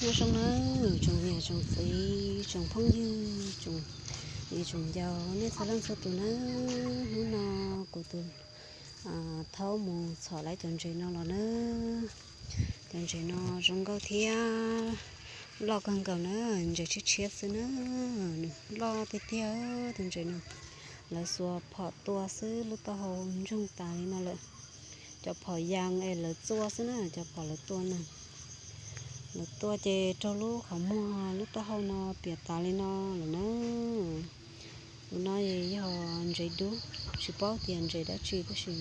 Nyob zoo nawb tsoom niam tsoom txiv tsoom phooj ywg, tsoom niam tsoom ncaus nej txhua leej txhua tus nawb. Hnub no kuv tus thaub mus txhom lawv cov ntses no los nawb. Cov ntses no zoo nkauj thiab loj kawg nkaus na, ntses tshiab tshiab xwb na, nws loj tiag tiag tus ntses no. Lawv xuas phom tua xwb lub taub hau ntsoog tas li no lawm. Cov phom yas es lawv txua xwb na, cov phom lawv tua na. Lawv tua ces raug lub qhov muag lub taub hau no piam tas li no lawm na. Tus no yog ntses dub, tsis paub tias ntses dab tsi tab sis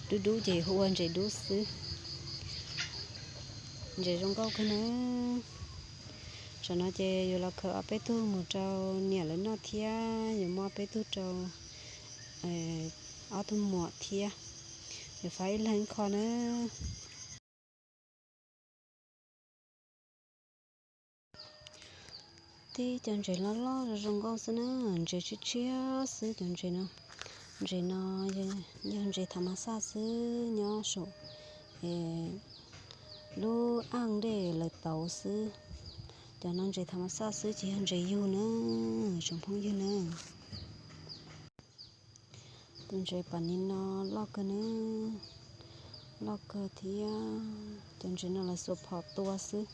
dub dub ces hu ua ntses dub xwb. Ntses zoo nkauj kawg na. Tsam no ces yuav los khaws ob peb tug mus rau niam lawv noj thiab yuav muab ob peb tug rau ob tug muam thiab. Yuav faib ib leeg ib qho na. Tib cov ntses loj loj zoo nkauj xwb na, ntses tshiab tshiab xwb cov ntses no. Ntses no yog ntses tham mas xaj xwb nyob saum lub aj dej lawv tauv xwb. Cov no ntses tham mas xaj xwb tsis yog ntses yug na, tsoom phooj ywg na. Tus ntses pas nis no loj kawg na, loj kawg thiab. Cov ntses no lawv xuas phom tua xwb,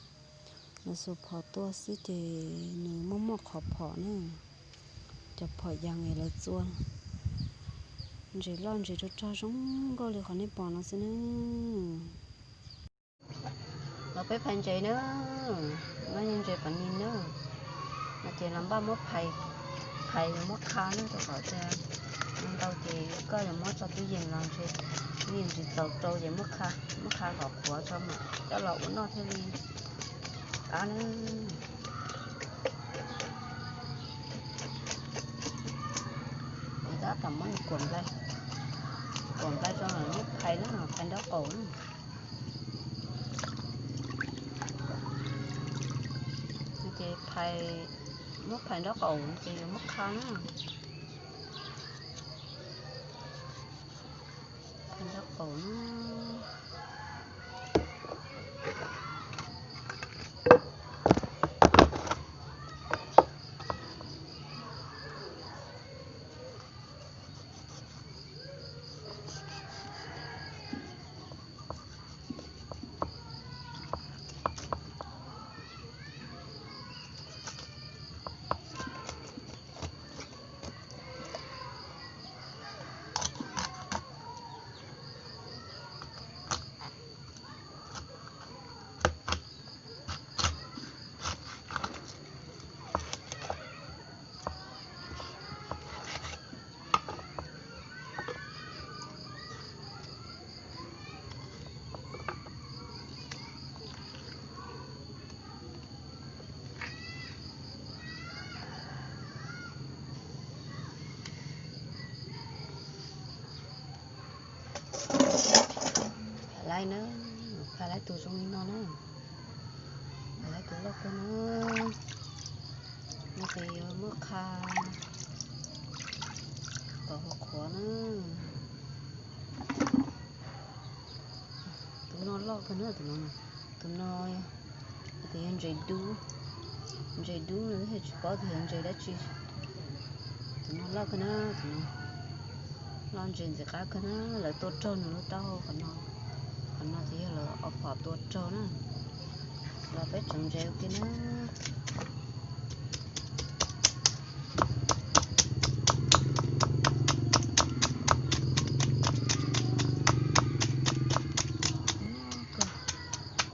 lawv xuas phom tua xwb ces nws muaj muaj qhov phom na. Cov phom yas es lawv txua. Ntses loj ntses rog rog zoo nkauj li qhov nej pom no xwb na. Los peb phais ntses na, no yog ntses pas nis na. No ces los npaj muab phais, phais yuav muab qha na, rau qhov tias ntau ces koj yuav muab tso tub yees los ntshe tub yees tsis txaus rau ces muab qha, muab qha kom qhuav tso mam coj los ua noj thiaj li qab na. Ces tab tom muab nws kuam nplai, kuam nplai tso muab phais na, phais nraub qaum na. Ces phais, muab phais nraub qaum ces yuav muab qha na. Phais nraub qaum na. Phais laib na, phais laib tus zoo li no na. Phais laib tus loj kawg na. No ces yuav muab qha kom qhuav qhuav na. Tus no loj kawg na, tus no, tus no tias yog ntses dub, ntses dub no thiaj tsis paub tias yog ntses dab tsi. Tus no loj kawg na, tus no loj ntses ntxim qab kawg na, lawv tua raug nws lub taub hau qhov no, qhov no ces yog lawv ob phom tua raug na. Los peb tseev ntses ua ke na.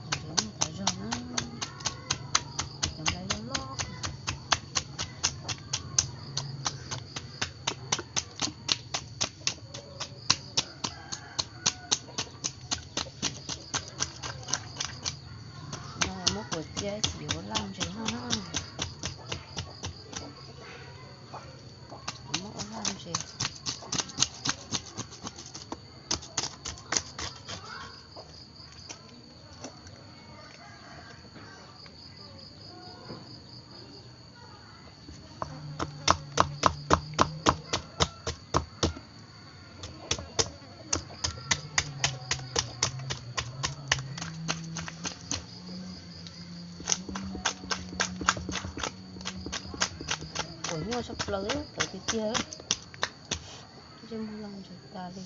Ntses muaj tas zog na, cov nplai loj loj. No muab kuam cia ib chim yuav ua laj ntses noj na. Muab ua laj ntses. Tawv nyuaj tshaj plaws, tawv tiag tiag. Ntsej muag loj ntshai tas li.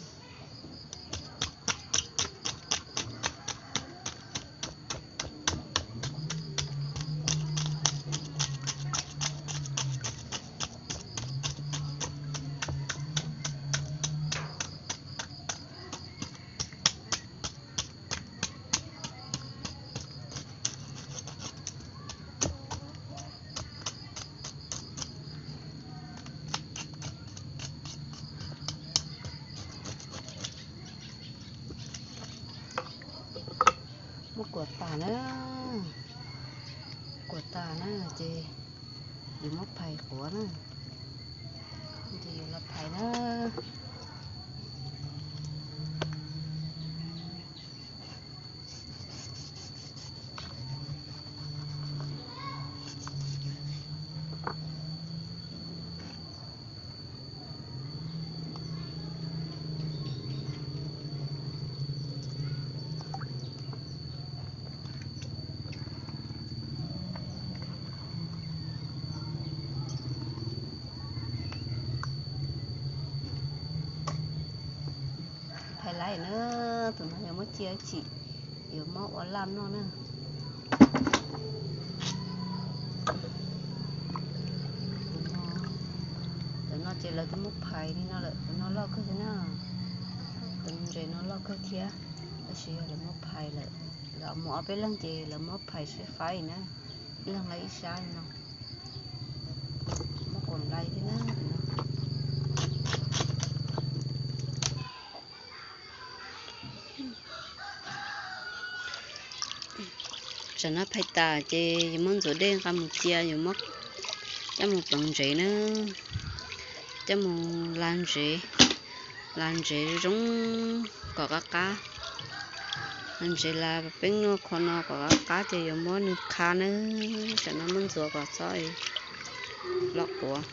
Muab kuam tas na, kuam tas na ces yuav muab phais quav na, ces yuav los phais na. Phais lawm na, tus no yuav muab cia ib chim, yuav muab ua laj noj na. Tus no ces lawv twb muab phais li no lawm, tus no loj kawg thiab na. Tus ntses no loj kawg thiab, tab sis yog lawv muab phais lawm, lawv mus ob peb leeg ces lawv muab phais sib faib na, ib leeg lawv ib sab li no. Muab kuam nplai thiab na. Tsam no phais tas ces yuav muab ntxuav dej nqa mus cia, yuav muab coj mus pleev ntsev na, coj mus la ntsev, la ntsev zoo kom qab qab. La ntsev la peeb no qho no kom qab qab ces yuav muab nws qha na. Tsam no muab ntxuav kom txhob loj quav,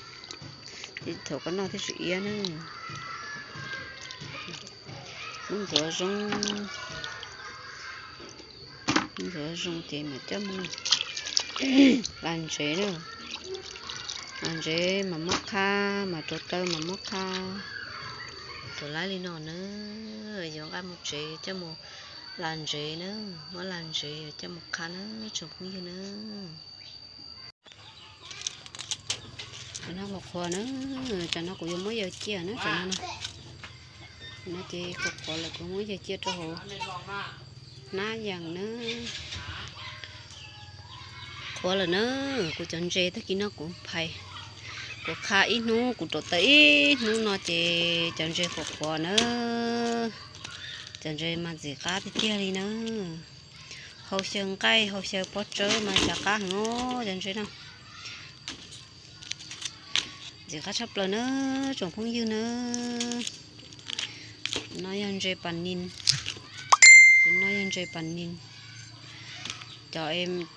ces thaum koj noj thiaj tsis iab na. Muab ntxuav zoo, ntxuav zoo ces mam coj mus la ntsev na. La ntsev mam muab qha, mam rau taw mam muab qha. Tus laib li no na, yuav nqa mus tsev coj mus la ntsev na, muab la ntsev yuav coj mus qha na, tsoom phooj ywg na. Tsam no qhuav qhuav na, tsam no kuv yuav muab yawg ciaj na, tsam no no. No ces qhuav qhuav lawm kuv muab yawg ciaj rau hauv hnab yees na. Qhuav lawm na, kuv cov ntses tag kis no kuv phais, kuv qha ib hnub, kuv rau taw ib hnub no ces cov ntses qhuav qhuav na. Cov ntses mas ntxim qab tiag tiag li na. Hau xyaw nqaij, hau xyaw pob tsawb mas ntxim qab heev os cov ntses no. Ntxim qab tshaj plaws na, tsoom phooj ywg na. Tus no yog ntses pas nis, tus no yog ntses pas nis. Cov,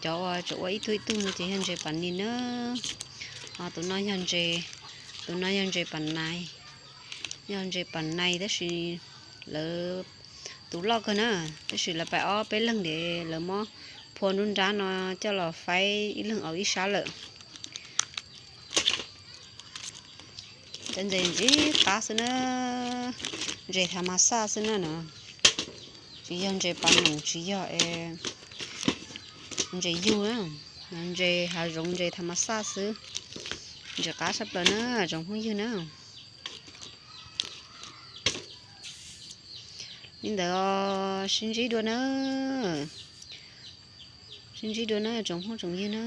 cov uas tseem ua ib tug ib tug no ces yog ntses pas nis na. Ho tus no yog ntses, tus no yog ntses pas nais, yog ntses pas nais tab sis lawv tus loj kawg na, tab sis lawv pais ob peb leeg ces lawv muab phua nruab nrab no coj los faib ib leeg hauv ib sab lawm. Cov ntses ntxim qab xwb na, ntses tha mas xaj xwb na no, tsis yog ntses pas noom, tsis yog ntses yug na, ntses hav zoov ntses tha mas xaj xwb, ntxim qab tshaj plaws na tsoom phooj ywg na. Li ntawd sib ntsib dua na, sib ntsib dua na tsoom phooj tsoom ywg na.